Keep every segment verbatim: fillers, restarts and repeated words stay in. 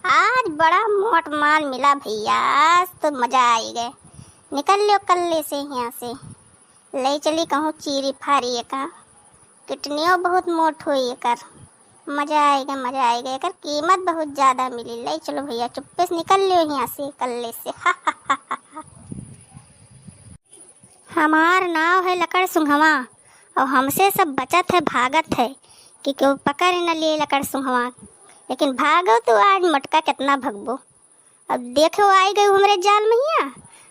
आज बड़ा मोट माल मिला भइया, आज तो मजा आइ गए। निकल लियो कल्ले से हियाँ से, लइ चली कहूँ चीरी फारी एका। किडनियो बहुत मोट होई एकर। मजा आइगा, मजा आइगा। एकर कीमत बहुत ज्यादा मिली। लइ चलो भइया, चुप्पे से निकल लियो हियाँ से कल्ले से। हमार नाव है लकड़ सुंघवा, अउर हमसे सब बचत है, भागत है कि केहू पकड़ न लिए लकड़ सुंघवा। लेकिन भागो तो आज मोटका, केतना भगबो। अब देखो, आइ गए हमरे जाल महिया।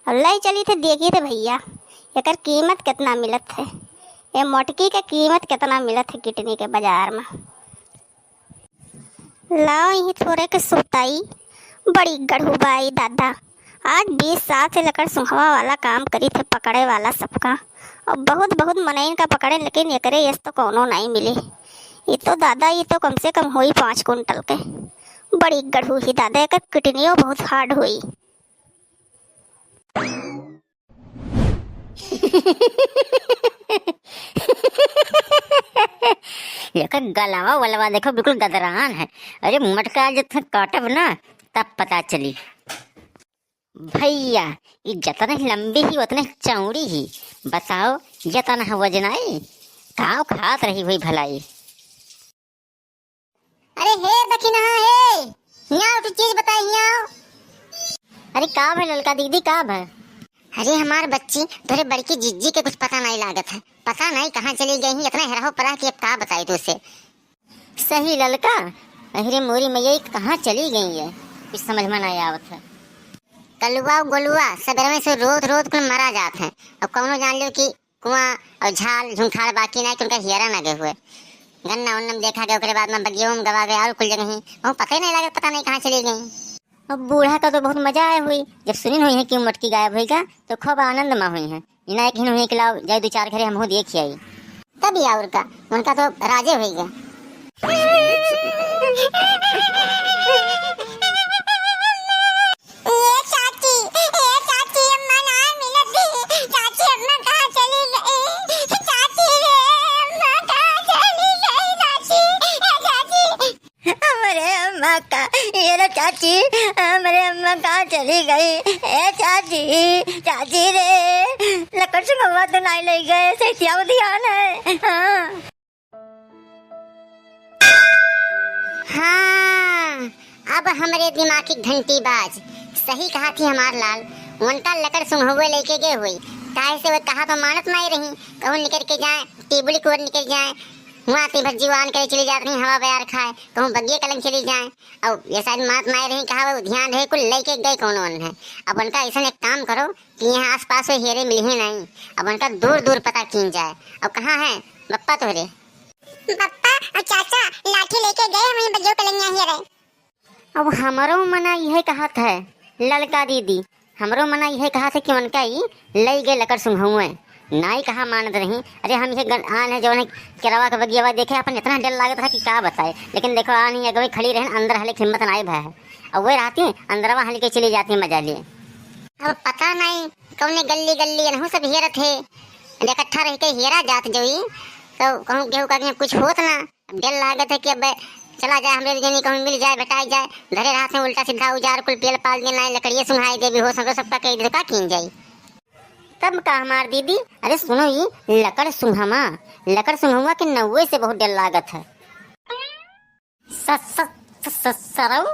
अब लइ चली थे, देखी थे भइया, एकर कीमत केतना मिलत है, ए मोटकी के कीमत केतना मिलत है किडनी के बाजार में। लाओ, यही थोरे के सुताई, बड़ी गढ़ू बाई दादा। आज बीस साल से लकड़ सुंघवा वाला काम करी थे, पकड़े वाला सबका, अउर बहुत, बहुत मनइन का पकड़े, लेकिन एकरे यस तो कौनो नाहीं मिले। ई तो दादा, ई तो कम से कम होई पाँच कुंटल के। बड़ी गढ़ू ही दादा, एकर किडनियो बहुत hard होई। एकर गलवा वलवा देखो, बिल्कुल गदरान है। अरे मोटका, आज तुहे काटब ना, तब पता चली। भइया, ई जतने लंबी ही, ओतने चौड़ी ही। बताओ, जतना वजनाई, काव खात रही हुई भलाई। अरे हे दखिनहा हे, हियाँ आओ, एक चीज बताई, हियाँ आओ। अरे का भय ललका दीदी, का भय? अरे हमार बच्ची, तोरे बड़की जिज्जी के कुछ पता नाहीं लागत है, पता नाहीं कहाँ चली गई हैं, इतना हेरहो परा कि अब का बताई तुझसे। सही ललका, अरे मोरी मैया, ई कहाँ चली गई है, कुछ समझ में नाहीं आवत है। कलुआ गोलुआ सबेरवे से रोत रोत कुल मरा जात है, अब कौनो जान लियो कि कुआं अउर झाल झुंखाड़ बाकी नाहीं कि उनका हियरा ना गए हुए। गन्ना उन्ना में देखा गया, ओकरे बाद में बगियो में गवा गया अउर कुल जगह ही, कहूँ पता ही नाहीं लगा, पता नाहीं कहाँ चली गई। अब बूढ़ा का तो बहुत मजा आए हुई, जब सुनिन हुई है कि मोटकी गायब हुई गा, तो खूब आनंद में हुई है। इना एक हिन हुई कि लाओ जाए दो चार घरे हमहू देखि आई। तब या अउर का, उनका तो राजे हुई गा। ए चाची, ए चाची, अम्मा ना मिलत ही। चाची, अम्मा कहाँ चली गई? चाची रे, अम्मा कहाँ चली गई? चाची, ए चाची। हमरे अम्मा का, ये रे चाची, हमरे अम्मा कहाँ चली गई? ए चाची, चाची रे, लकड़ सुंघवा तो नाहीं लइ गए, सही ध्यान है। हाँ। हाँ, अब हमरे दिमाग की घंटी बाज। सही कहा थी हमार लाल, उनका लकड़ सुंघवे लेके गए हुई, काहे से वो कहा तो मानत नाहीं रही, कहूँ निकल के जाए, टेबुल की ओर निकल जाए, वहाँ ती भर जीवान करे चली जात रही, हवा बयार खाए, कहूँ बगिए कलंग चली जाए, और ये शायद मानत नाहीं रही, कहा वो ध्यान रहे, कुल लेके गए कौन उन्हें। अब उनका ऐसा एक काम करो कि यहाँ आसपास वो हेरे मिली ही नाहीं, अब उनका दूर दूर पता कीन जाए। अब कहाँ है बप्पा तोहरे? बप्पा और चाचा लाठी लेके गए, वहीं बगियो कलंगिया ही रहे। अब हमरो मना इहे कहत है ललका दीदी, हमरो मना इहे कहत है कि उनका ई लई गए लकड़ सुंघउए, नाई कहा मानत रही। अरे हम इहे गन-, आन है जौन है केरवा के बगियावा देखे, अपन इतना डर लागत रहा कि का बताए, लेकिन देखो आन ही अगवे खड़ी रहन, अंदर हले हिम्मत नाई भय है, और वे रहती अंदरवा हल के चली जाती मजा लिए। अब पता नाई कौने गल्ली गल्ली एनहू सब हेरत है, इकट्ठा रह के हेरा जात जोई, तो कहूँ केहू का कुछ होत ना। अब डर लागत है कि अब चला जाए, हमरे जनी कहूँ मिल जाए, भेटाई जाए, धरे रहत हैं उल्टा सीधा उजार कुल पेल पाल देना है, लकड़िए सुंघाई देबी हो, हमरे सबका कह दे, का कीन जाई? तब का हमार दीदी, अरे सुनो ई लकड़ सुंघमा, लकड़ सुंघमा के नौवे से बहुत डर लागत है। स-, स-, स-, स-, सरऊ,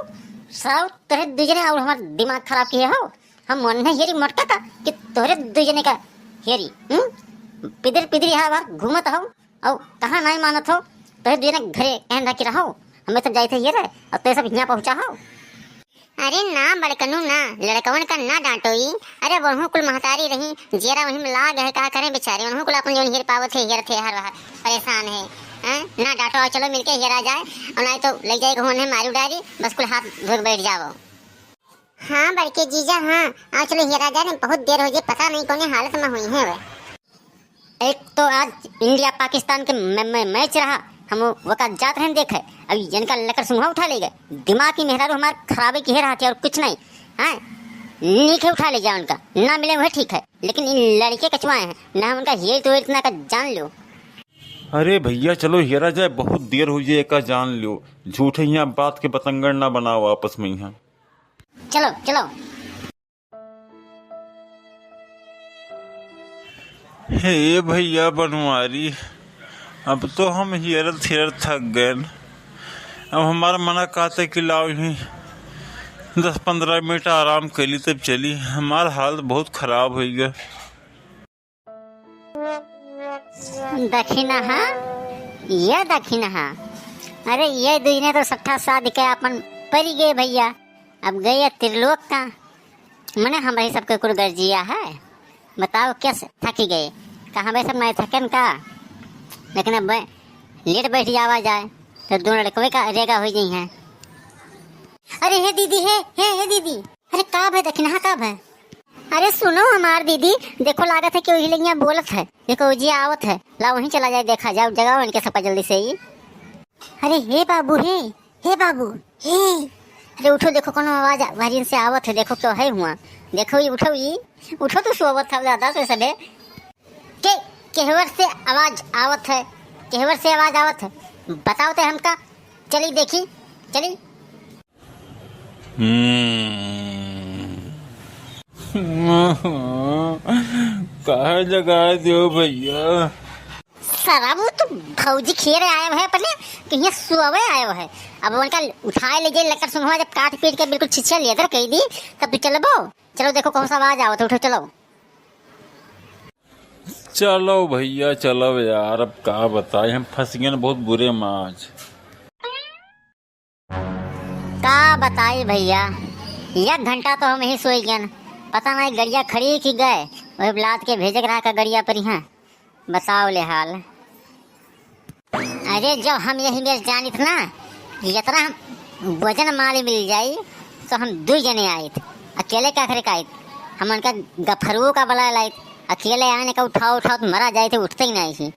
सरऊ, तोहरे दुजने और हमार दिमाग खराब किहे हो। हम ओन्हे हेरी मोटका का कि तोहरे दुजने का हेरी, हम्म? पिदिर पिदिर यहाँ बाहर घूमत हो, और कहाँ नाई मानत हो, तोहरे दुजने घरे कहन रह के रहो, हमें सब जाइत है हेरे, और तोहरे सब हियाँ पहुँचा हो। अरे ना बड़कनू ना, लड़कवन का ना डांटो ई। अरे वहू कुल महतारी रही, जेरा वही में लाग है, का करें बेचारे, वहू कुल अपन जौन हेर पावत है, हेरत है हर वहर, परेशान है, हैं? ना डांटो, और चलो मिलके हेरा जाए, और नाई तो लग जाए कहूँ उन्हें मारी उडारी, बस कुल हाथ धो के बैठ जाओ। हाँ बड़के जीजा, हाँ, आओ चलो हेरा जाए, बहुत देर हो गई, पता नहीं कौन हालत में हुई है वे। एक तो आज इंडिया पाकिस्तान के मै-, मै-, मैच रहा, हम वो का जात रहन देखे, अब इनका लकड़ सुंघा उठा ले गए। दिमाग की मेहरारू हमार खराबे की है रहती और कुछ नहीं। हाँ, नीक है उठा ले जाओ उनका, ना मिले वह ठीक है, लेकिन इन लड़के कचुआए हैं ना, हम उनका हेल तो इतना का जान लो। अरे भइया, चलो हेरा जाए, बहुत देर होइ जाए, एका जान लियो। झूठे हियाँ बात के बतंगड़ ना बनाओ आपस में हियाँ। चलो, चलो। हे भइया बनवारी, अब तो हम हेरत हेरत थक गएन। अब हमार मना कहते कि लाओ ही दस पन्द्रह मिनट आराम कइली तब चली। हमार हालत बहुत खराब होइ गए। दखिनहा, ये दखिनहा। अरे ये दुइने तो सट्ठा साध के आपन परि गए भइया। अब गए त्रिलोक का। मने हमरे सबके कुल गर्जिया है। बताओ कैसे थकि गए? का हमरे सब नहीं थकेन का? लेकिन अब लेट बैठ जावा जाए तो दोनों लड़कवे का रेगा होइ जइहैं। अरे हे दीदी, हे, हे, हे दीदी। अरे का भए दखिनहा, का भए? अरे सुनो हमार दीदी, देखो लागत है कि वही लगिया बोलत है, देखो जी आवत है, ला वहीं चला जाए, देखा जाओ, जगाओ इनके सबका जल्दी से ही। अरे हे बाबू, हे, हे बाबू, हे। अरे उठो, देखो कोनो आवाज आ-, बाहरिन से आवत है, देखो क्यों है हुआ, देखो ये उठो, ये उठो, तो सोवत है दादा से सबे। के, केहवर से आवाज आवत है, केहवर से आवाज आवत है, बताओ ते हमका, चली देखी, चली। हम्म। काहे जगाए दियो भइया? सारा वो तो भौजी खेरे आए हुए अपने, कहीं सोवे आए हुए। अब उनका उठाए ले जाए लकड़ सुंघवा, जब काट पीट के बिल्कुल छिछिया लेदर कइ दी, तब तू चलबो। चलो देखो कौन सा आवाज आवत है, उठो चलो। चलो भइया, चलो यार, अब का बताई, हम फंस गए बहुत बुरे में आज। का बताई भइया, एक घंटा तो हम यहीं सोई गए, पता नहीं गड़िया खड़ी कि गए, वही लाद के भेजे के रहा का गड़िया पर यहाँ। बताओ ले हाल। अरे, जब हम यही मेर जानित ना कि इतना हम वजन माल मिल जाई, तो हम दुई जने आइत, अकेले का करे का आइत? हम उनका गफरुओ का बुलाए लाइत, अकेले आने का उठाओ, उठाओ तो मरा जाए थे, उठते ही नहीं ही।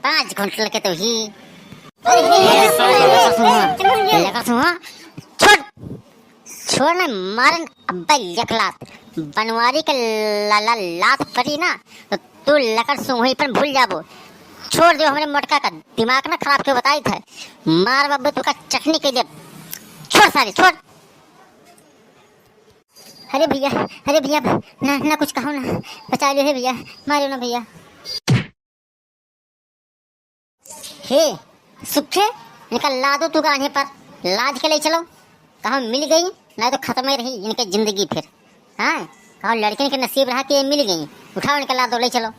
पाँच घंटे लगे तो ही। अरे, हे, हे, हे, लगा सुहा, लगा सुहा, छोड़। छोड़ ना, मारन अब्बे एक लात। बनवारी के ला-, ला-, लात पड़ी ना, तो तू लकड़ सुंघई पर भूल जाबो। छोड़ दो हमरे मोटका का, दिमाग ना खराब के बताई था। मार बाबू, तू का चटनी के दे। छोड़ सारी, छोड़। अरे भइया, अरे भइया, ना, ना कुछ कहो ना, बचा लो हे भइया, मारो ना भइया। हे सुखे, इनका लादो तू कान्हे पर, लाद के ले चलो। कहो मिल गई, ना तो खत्म ही रही इनके जिंदगी फिर। हाँ, कहो लड़किन के नसीब रहा कि ये मिल गई। उठाओ इनका लादो, ले चलो।